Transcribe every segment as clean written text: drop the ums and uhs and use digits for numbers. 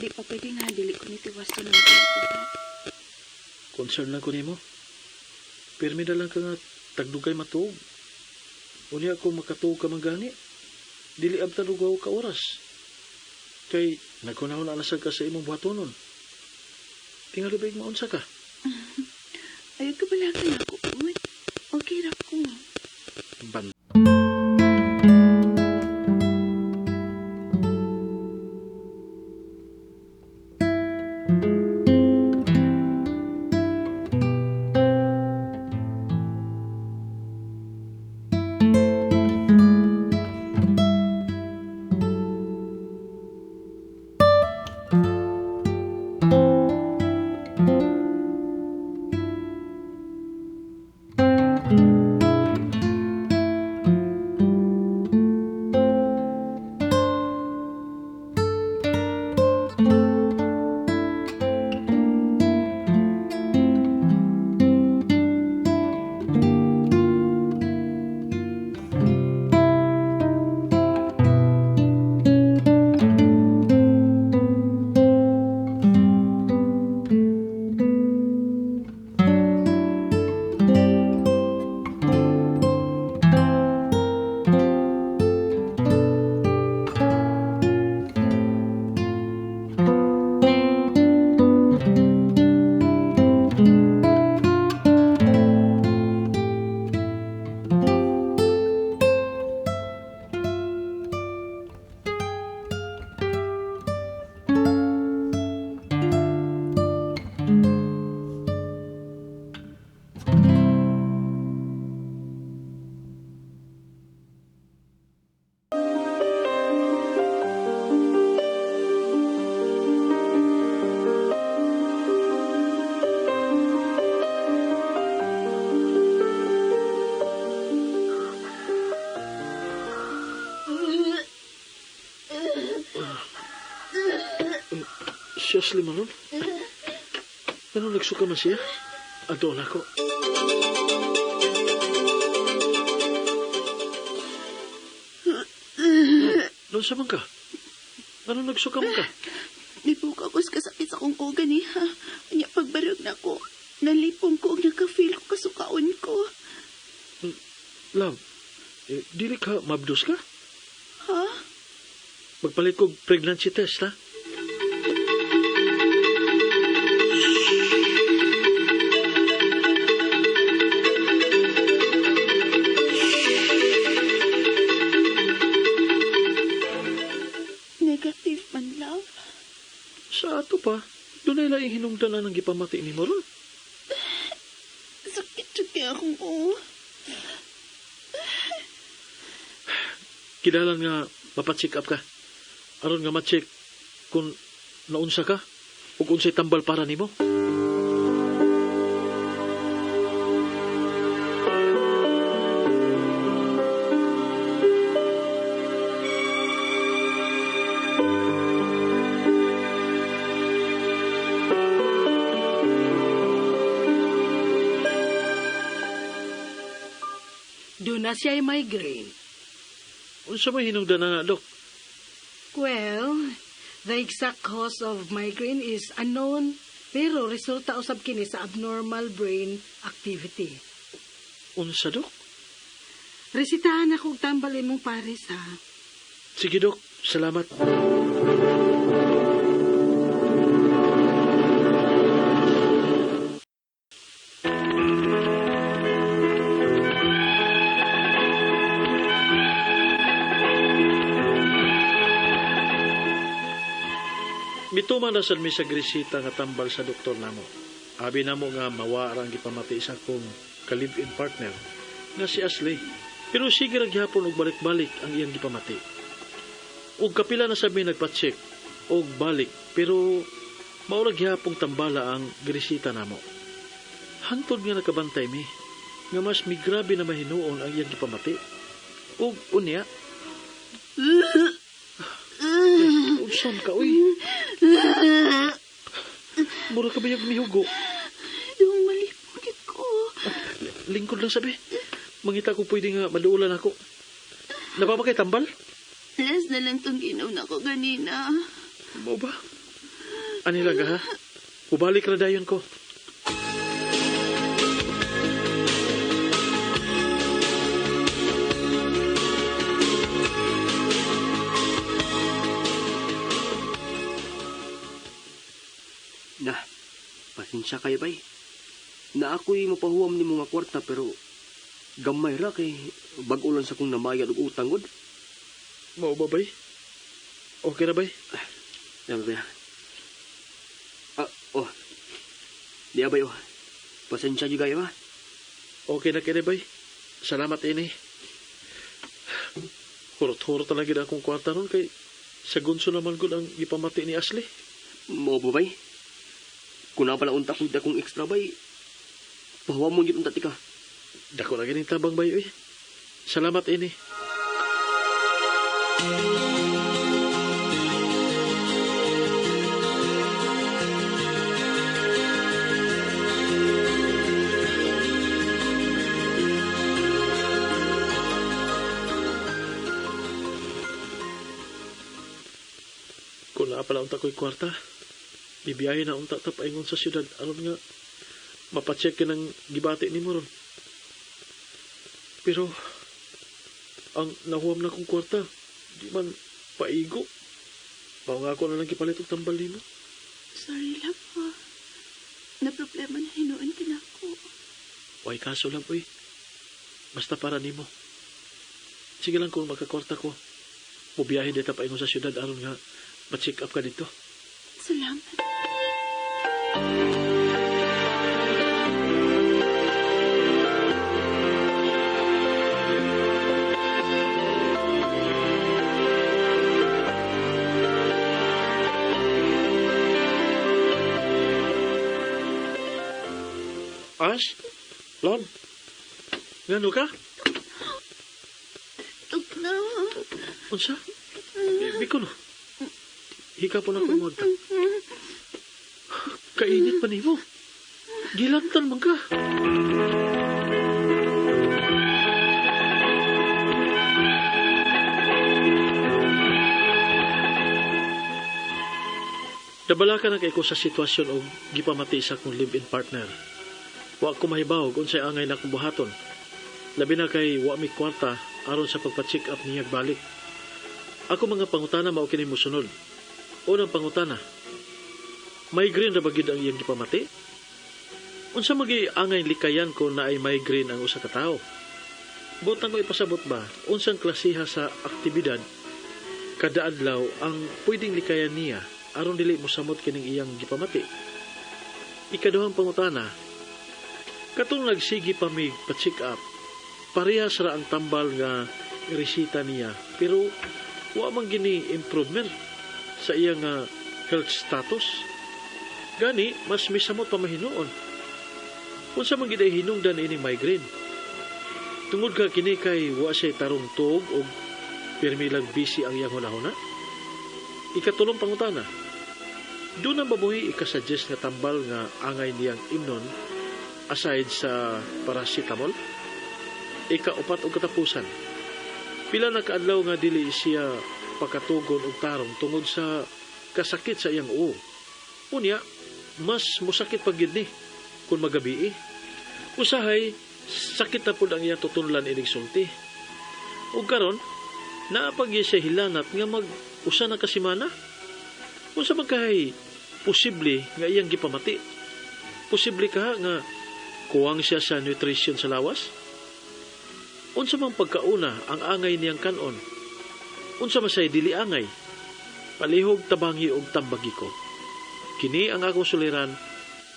Di pa pwede nga, dili ko nitiwas na magkabuhat. Concern lang ko nimo. Pirmi na lang ka nga tagdugay matuog. Unya kung makatuog ka man gani, dili abtan og ka oras. Kay nagkunahon na sad ka sa imong buhatonon. Tingali ba maunsa ka? Ayaw ka bala ka na ako, Ud. Okay ra ko. Ban. Si Ashley man nun. Ano nagsuka man siya? Ato na ko. Doon sa man ka? Ano nagsuka man ka? Nibuka ko sa kasakit sa akong ogan eh, ha. Anya pagbarag na ko. Nalipong ko og naka-feel ko kasukaon ko. Love, eh, dili ka mabdos ka? Ha? Magpalit ko pregnancy test, ha? Negative man, love. Sa ato pa, dunay laing hinungdan na ng gipamati ni mo ron. Sakit jud kay akong o. Kidalan nga mapacheck up ka. Aron nga ma-check kung naunsa ka ug unsay tambal para nimo. Doon na siya migraine. Unsa may hinungdan na, Dok? Well, the exact cause of migraine is unknown, pero resulta usab kini sa abnormal brain activity. Unsa, Dok? Resitahan ako og tambal imong pares ha. Sige, Dok. Salamat. Mituma na sad mi sa gresita nga tambal sa doktor namo. Abi namo nga mawa ra ang gipamati sa akong ka-live-in partner nga si Ashley. Pero sige ra gihapon og balik-balik ang iyang gipamati. Og kapila na sabi nagpa-check og balik pero mao ra gihapong tambala ang gresita namo. Hantod nga nakabantay mi nga mas migrabe na mahinuon ang iyang gipamati. Og unya, unsan ka uy? Mura ka ba yung mihugo? Yung malipong ko. Lingkod lang sabi. Mangita ko pwede nga maduulan ako. Nababa kay tambal? Last na lang tong ginom na ko ganina. Mao ba? Ani lang ka, ha? Ubalik ra dayon ko. Na, pasensya kayo bay. Na ako'y mapahuwam ni mga kwarta pero gamay ra kay bag-o lang sa kong namayad og utang gud. Mao ba, bay? Okay ra, bay? Yan ba? Ah, oh. Diya bay oh. Pasensya jud kayo ha. Okay na kini, bay. Salamat, ini. Hurot-hurot na lang gid akong kwarta ron kay sa gunso naman gud ang gipamati ni Ashley. Mao ba bay? Kung na pala unta kong dakong extra bay, pahuwam mo gyud unta tika. Dako na gining tabang, bay, oy. Salamat, ini. Kung naa pala unta ko'y kwarta, bibiyahe na unta ta paingon sa syudad aron nga mapacheck ka ng gibati nimo ron. Pero ang nahuwam na kong kwarta, di man paigo. Mao nga ako na lang gipalit og tambal nimo. Sorry, love, ha. Na problema na hinuon ka na ako. Way kaso lang, uy. Basta para nimo. Sige lang kung makakwarta ko. Mubiyahe dito paingon sa syudad aron nga ma-check up ka dito. Salamat. Ash? Lon? Ngano ka? Tug na. Unsa? Biko no. Hika po na ko magta. Kainit pa nimo. Gilantan man ka. Dabala ka na kay ko sa sitwasyon og gipamati sa akong live-in partner. Wa ko mahibaw kung unsay angay na akong buhaton. Labi na kay wa mi kwarta aron sa pagpa-check up niya balik. Ako mga pangutana mao kini mosunod. Unang pangutana. Migraine ra ba gyud ang iyang gipamati? Unsa magi angay likayan ko na ay migraine ang usa ka tawo? Butang ko ipasabot ba unsang klasiha sa aktibidad kada adlaw ang pwedeng likayan niya aron dili mosamot kining iyang gipamati? Ikaduhang pangutana, katong nagsigi pa mig pa-check up, parehas ra ang tambal nga resita niya pero wa man gini improvement sa iyang health status. Gani mas misamot pa mahinuon. Unsa man gid ay hinungdan ining migraine? Tungod ka kini kay wa siya tarong tuog og pirmi lang busy ang iyang hunahuna. Ikatulong pangutana, doon ang babuhi ikasuggest nga tambal nga angay niyang imnon aside sa paracetamol? Ikaupat og katapusan, pila na kaadlaw nga dili siya pakatugon og tarong tungod sa kasakit sa iyang uo. Unya, mas musakit pa gyud ni kung magabii. Usahay, sakit na pud ang iyang tutunlan inig sulti. Ug karon, naa pa gyud siya hilanat nga mag usa na ka semana. Unsa man kay posible nga iyang gipamati? Posible ka nga kuwang siya sa nutrition sa lawas? Unsa man pagkauna ang angay niyang kanon? Unsa man say dili angay? Palihog tabangi og tambagi ko. Kini ang akong suliran,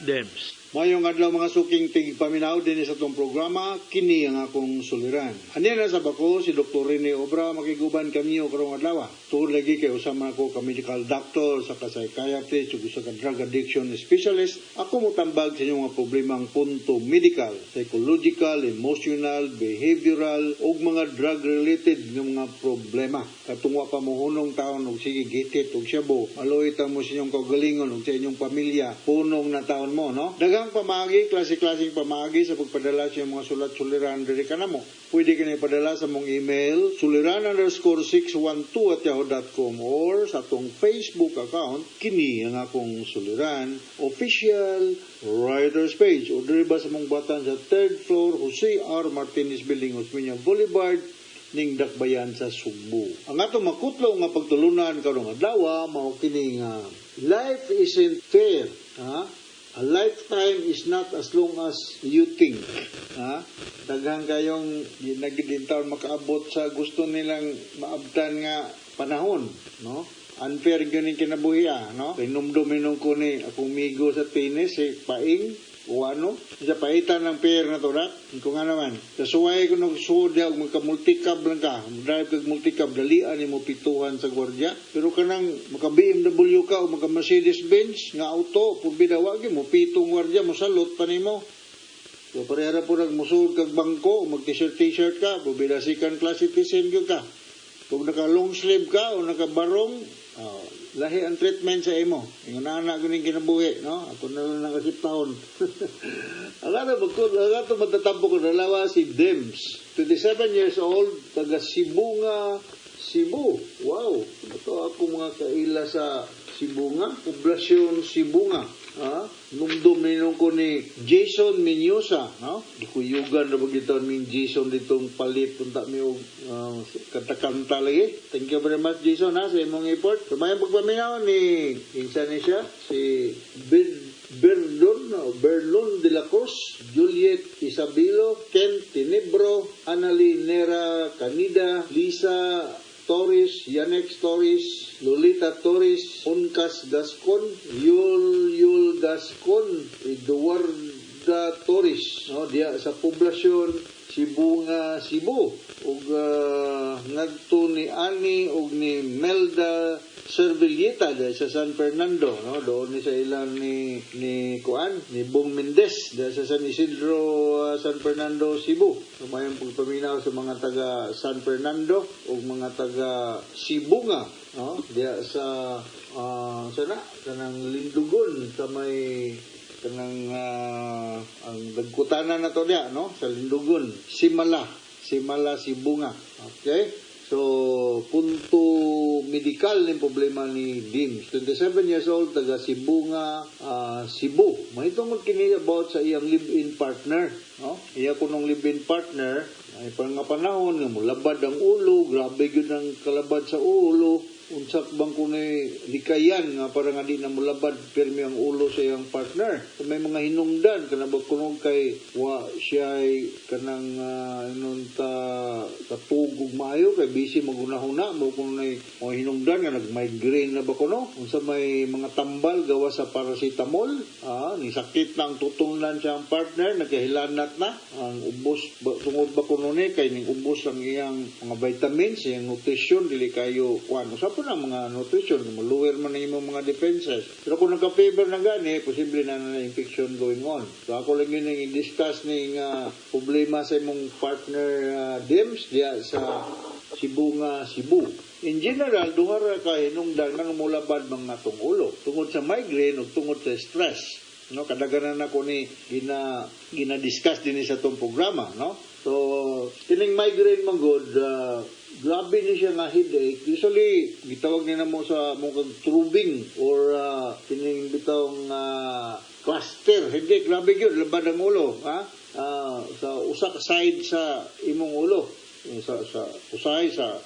Dems. Mayong adlaw mga suking tigpaminaw dinhi sa atong programa, kini ang akong suliran. Ani na sa bako si Dr. Rene Obra makiguban kami karong adlaw. Tuod lagi kay usa man ako ka medical doctor sa ka psychiatrist ug usa ka drug addiction specialist. Ako motambag sa inyong mga problemang punto medical, psychological, emotional, behavioral ug mga drug related nga mga problema. Katong wa pa mohunong taon og sige gitit og shabu, maluoy ta mo sa inyong kaugalingon ug sa inyong pamilya, punong na taon mo, no? Daghang Daghang pamaagi, klase-klaseng pamaagi sa pagpadala sa iyong mga sulat-suliran diri kanamo. Pwede kini padala sa mong email suliran_612@yahoo.com or sa atong Facebook account, Kini Ang Akong Suliran Official Writers Page, o diri ba sa mong batan sa third floor, Jose R. Martinez Building, Osmeña Boulevard, ning Dakbayan sa Sugbo. Ang atong makutlo nga pagtulunan karong adlaw mao kini nga life isn't fair. Ha? A lifetime is not as long as you think. Ha? Daghan kayong nagidintaon makaabot sa gusto nilang maabtan nga panahon, no? Unfair gyud ning kinabuhi ah, no? Hinumdum ko ni akong migo sa tennis, si Paing, o ano, sa paitan ng pair na to, rat. Kung nga naman, sa suway ko nagsuod diha, og magka-multicab lang ka, drive kag multicab, dalian nimo pituhan sa gwardiya. Pero kanang maka BMW ka o maka Mercedes-Benz nga auto, purbida wa gyud mo pitong gwardiya, mo salot pa nimo. So parehara po nagmusuod kag bangko, mag t-shirt t-shirt ka, purbida second class citizen gyud ka. Kung naka long sleeve ka o naka barong, lahi ang treatment sa imo. Ingon ana ko ning kinabuhi, no? Ako na lang nakasip taon. Ang ato magkul, ang ato matatampo ko dalawa si Dems. 27 years old, taga Sibonga, Cebu. Wow, ito ako mga kaila sa Sibonga, Poblasyon Sibonga. Ha? Numdum ninong ko ni Jason Minyusa, no? Gikuyugan na ba min Jason ditong palit punta mi og kanta-kanta lagi. Thank you very much, Jason, ha, sa imong effort. So mayong pagpaminaw ni insa ni siya si Berdon, no? Berlon de la Cruz, Juliet Isabelo, Ken Tenebro, Annalie Nera Canida, Lisa Torres, Yanex Torres, Lolita Torres, Oncas Gascon, Yul Yul Gascon, Eduarda Torres, no, diya sa Poblasyon Sibonga, Cebu. Ug ngadto ni Ani ug ni Melda Servilleta diya sa San Fernando, no, doon ni sa ilang ni kuan ni Bong Mendez diya sa San Isidro, San Fernando, Cebu. So mayong pagpaminaw sa mga taga San Fernando ug mga taga Sibonga, no, diya sa sana kanang Lindugon sa may kanang ang dagkutanan na to diya, no, sa Lindugon, Simala, Simala, Sibonga. Okay, so punto medikal ni problema ni Dims, 27 years old, taga Sibonga, Cebu. Mahitungod kini about sa iyang live-in partner, no? Iya kunong live-in partner ay pang nga panahon nga mulabad ang ulo, grabe gyud ang kalabad sa ulo. Unsa bang kunoy likayan nga para nga di na mulabad pirmi ang ulo sa iyang partner? So, may mga hinungdan kana ba kuno kay wa siya ay kanang inon ta katugog maayo kay busy magunahuna mo kunoy mga hinungdan nga nag-migraine na ba kuno, unsa may mga tambal gawa sa paracetamol. Ni sakit na ang tutunglan sa iyang partner, nagkahilanat na ang ubos ba, tungod ba kuno ni kay ning ubos ang iyang mga vitamins, iyang nutrition, dili kayo kuan. Usa po ng mga nutrition, lower man ang imong mga defenses. Pero kung nagka-fever na gani, posible na na infection going on. So ako lang yun ang i-discuss ning problema sa imong partner, Dims, diya sa Sibonga, Cebu. In general, duha ra ka hinungdan nga mulabad mga atong ulo. Tungod sa migraine o tungod sa stress. No, kadaganan ako ni gina-discuss din sa atong programa, no? So, kining migraine man gud, grabe ni siya nga headache. Usually, gitawag ni namo sa mo kag throbbing or kining bitawng cluster headache. Grabe gyud labad ang ulo, ha? Sa usa ka side sa imong ulo, sa usahay sa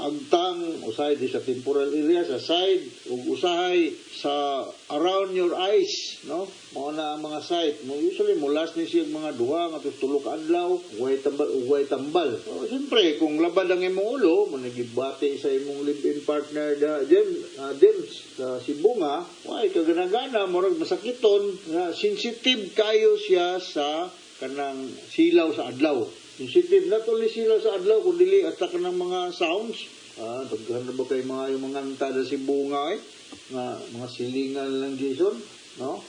agtang, usahay di sa temporal area sa side, ug usahay sa around your eyes, no? Mao na ang mga site mo. Usually mulas ni siya mga 2 ngadto 3 ka adlaw, way tambal, way tambal. So, siyempre kung labad ang imong ulo mo, nagibati sa imong live-in partner da Jem, Dims sa Sibonga, way kaganagana, murag masakiton nga sensitive kayo siya sa kanang silaw sa adlaw. Sensitive not only silaw sa adlaw kun dili hasta kanang mga sounds. Daghan na ba kay mga yung mga anta sa Sibonga eh nga mga silingan lang, Jason, no?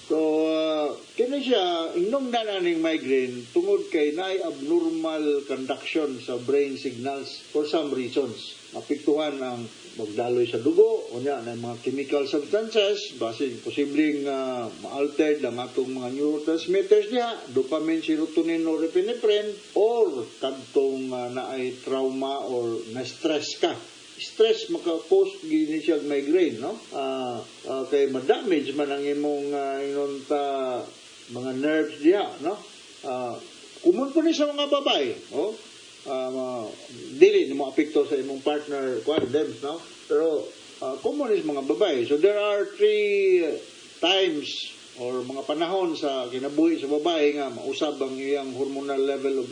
So So, kini siya, hinungdan aning migraine tungod kay naay abnormal conduction sa brain signals for some reasons. Mapiktuhan ang magdaloy sa dugo, unya na mga chemical substances, basin posibleng ma-altered ang atong mga neurotransmitters niya, dopamine, serotonin, norepinephrine, or kadtong naay trauma or na-stress ka. Stress maka-cause gini siya og migraine, no? Kay ma-damage man ang imong inonta mga nerves diha, no? Common po ni sa mga babae, oh. Dili ni mo apekto sa imong partner kuan them, no? Pero common is mga babae. So there are three times or mga panahon sa kinabuhi sa babae nga mausab ang iyang hormonal level of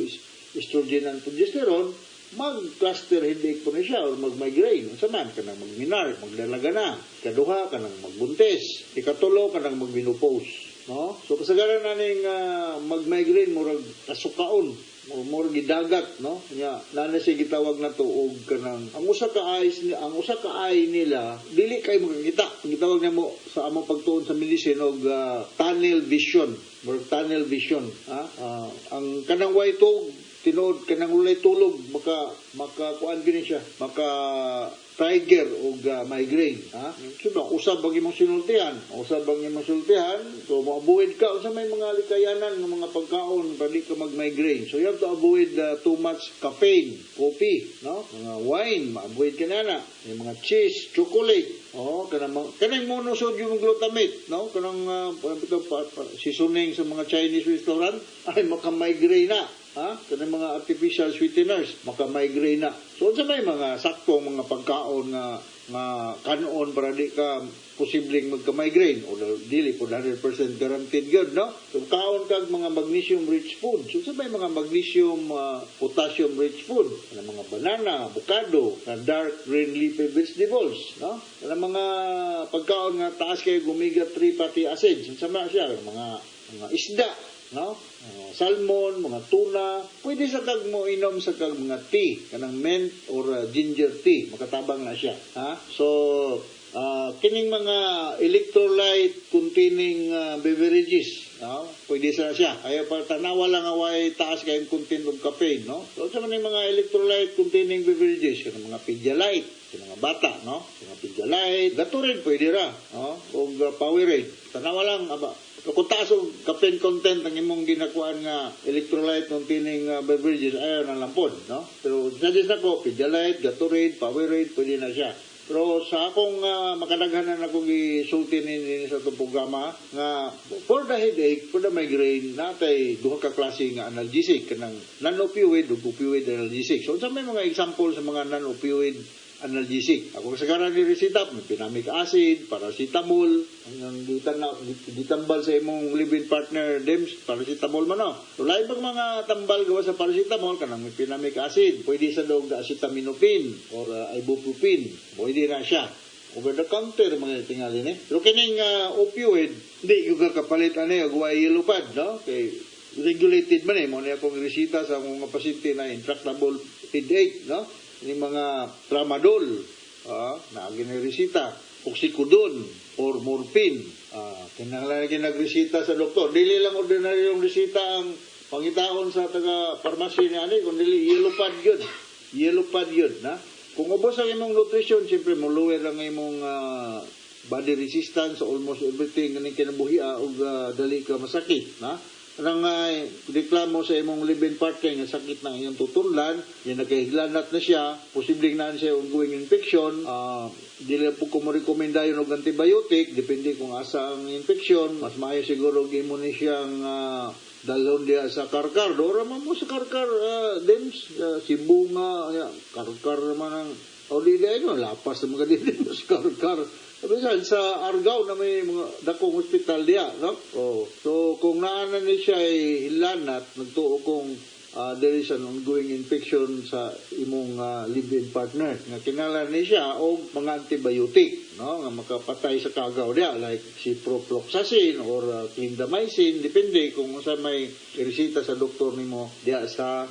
estrogen and progesterone, mag-cluster headache po ni siya or mag-migraine. Unsa man, kanang mag-menarche, magdalaga na. Kaduha, kanang magbuntis. Ikatulo, kanang mag-menopause. No? So kasagaran na ning mag-migraine, murag kasukaon, murag gidagat, no? Nya, naa na siya gitawag na to og kanang ang usa ka eye nila dili kay makakita. Ang gitawag namo sa among pagtuon sa medicine og tunnel vision, murag tunnel vision, ha? Ang kanang way tuog tinuod, kanang walay tulog, maka maka kuan gini siya, maka trigger og migraine, ha? So usab ang imong sinultihan, usab ang imong sultihan, so mo-avoid ka unsa may mga likayanan ng mga pagkaon para di ka mag-migraine. So you have to avoid too much caffeine, coffee, no, mga wine, ma-avoid ka na yung mga cheese, chocolate, oh, kanang kanang monosodium glutamate, no, kanang pa, seasoning sa mga Chinese restaurant ay maka-migraine na, ha? Kanang mga artificial sweeteners, maka-migraine na. So unsa may mga saktong mga pagkaon nga nga kanon para di ka posibleng magka-migraine o dili po 100% guaranteed gyud, no? So kaon kag mga magnesium rich food. So unsa may mga magnesium, potassium rich food? Kanang mga banana, avocado, na dark green leafy vegetables, no? Kanang mga pagkaon nga taas kay omega 3 fatty acids. Unsa man siya? Mga isda, no? Salmon, mga tuna, pwede sa kag mo inom sa kag mga tea, kanang mint or ginger tea, makatabang na siya, ha? So, kining mga electrolyte containing beverages, no? Pwede sa siya. Ayaw pa tanawa lang nga way taas kayong content of caffeine, no? So, sa man mga electrolyte containing beverages, kanang mga Pedialyte, sa mga bata, no? Mga Pedialyte, Gatorade pwede ra, no? Og Powerade. Tanawa lang aba kung taas og caffeine content ang imong ginakuan nga electrolyte containing beverages, ayaw na lang pod, no? Pero suggest nako, Pedialyte, Gatorade, Powerade, pwede na siya. Pero sa akong makadaghanan ako gisulti ni sa itong programa nga for the headache, for the migraine, natay duha ka klase nga analgesic, kanang non-opioid ug opioid analgesic. So unsa may mga example sa mga non-opioid analgesic? Ako kasagaran ni reseta, may mefenamic acid, paracetamol, ang gitan na gitambal sa imong live-in partner Dems, paracetamol man, no. So lain pag mga tambal gawa sa paracetamol, kanang mefenamic acid, pwede sa dog acetaminophen or ibuprofen, pwede na siya. Over the counter mga tingali ni. Pero kining opioid, di gyud ka kapalit ani og way yellow pad, no? Kay regulated man eh, mo ni akong resita sa mga pasyente na intractable headache, no? Ni mga tramadol, na giniresita, oxycodone or morphine. Kinahanglan lagi nagresita sa doktor. Dili lang ordinary yung resita ang pangitaon sa taga pharmacy ni ani, kun dili yellow pad yun. Yellow pad yun, na. Kung ubos ang imong nutrition, siyempre mo lower ang imong body resistance, almost everything kaning kinabuhi ug dali ka masakit, na. Kanang reklamo sa imong live-in partner nga sakit ng iyong tutunlan, yan nagkahiglanat na siya, posibleng naan siya ongoing infection, dili po ko mo rekomenda yun og antibiotic, depende kung asa ang infection, mas maayo siguro imo ni siyang dalhon diya sa Carcar. Dora man mo sa Carcar, Dems, Cebu nga, ya, Carcar naman ang, o di di no, lapas na mga dito sa Carcar. Bisan sa Argao na may mga dakong hospital diya, no? Oh. So kung naa na ni siya ay hilanat, nagtuo kong there is an ongoing infection sa imong live-in partner. Nga kinahanglan ni siya og mga antibiotic, no? Nga makapatay sa kagaw diya like ciprofloxacin or clindamycin, depende kung unsa may resita sa doktor nimo diya sa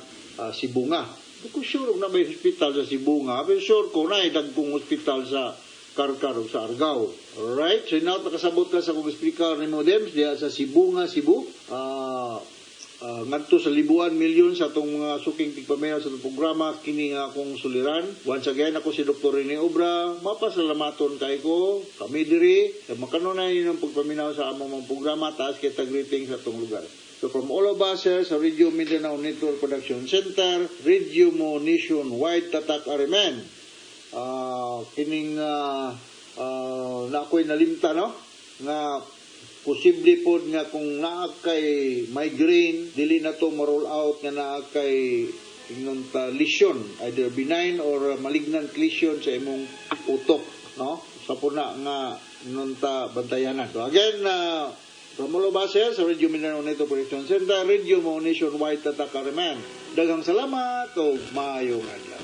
Sibonga. Di ko sure kung na may hospital sa Sibonga, pero sure ko na dagkong hospital sa Karkar ug sa Argao. Alright, so now nakasabot ka sa kong speaker ni Modems diha sa Cebu nga Cebu. Ngadto sa libuan milyon sa atong mga suking tigpaminaw sa atong programa kini nga akong suliran. Once again, ako si Dr. Rene Obra. Mapasalamaton kay ko kami diri sa makanunay ninyong pagpaminaw sa among mga programa. Taas kita greeting sa atong lugar. So from all of us here sa Radio Mindanao Network Production Center, Radio Mo Nationwide, tatak arimen. Kining na ako'y nalimta, no, nga posible pod nga kung naa kay migraine, dili na to ma-roll out nga naa kay ingnon ta lesion, either benign or malignant lesion sa imong utok, no, sa puna nga ingnon ta bantayanan. So again, Romulo Bases sa Radio Mindanao Network Production Center, Radio Mo Nationwide, tatak arimen. Daghang salamat ug maayong adlaw.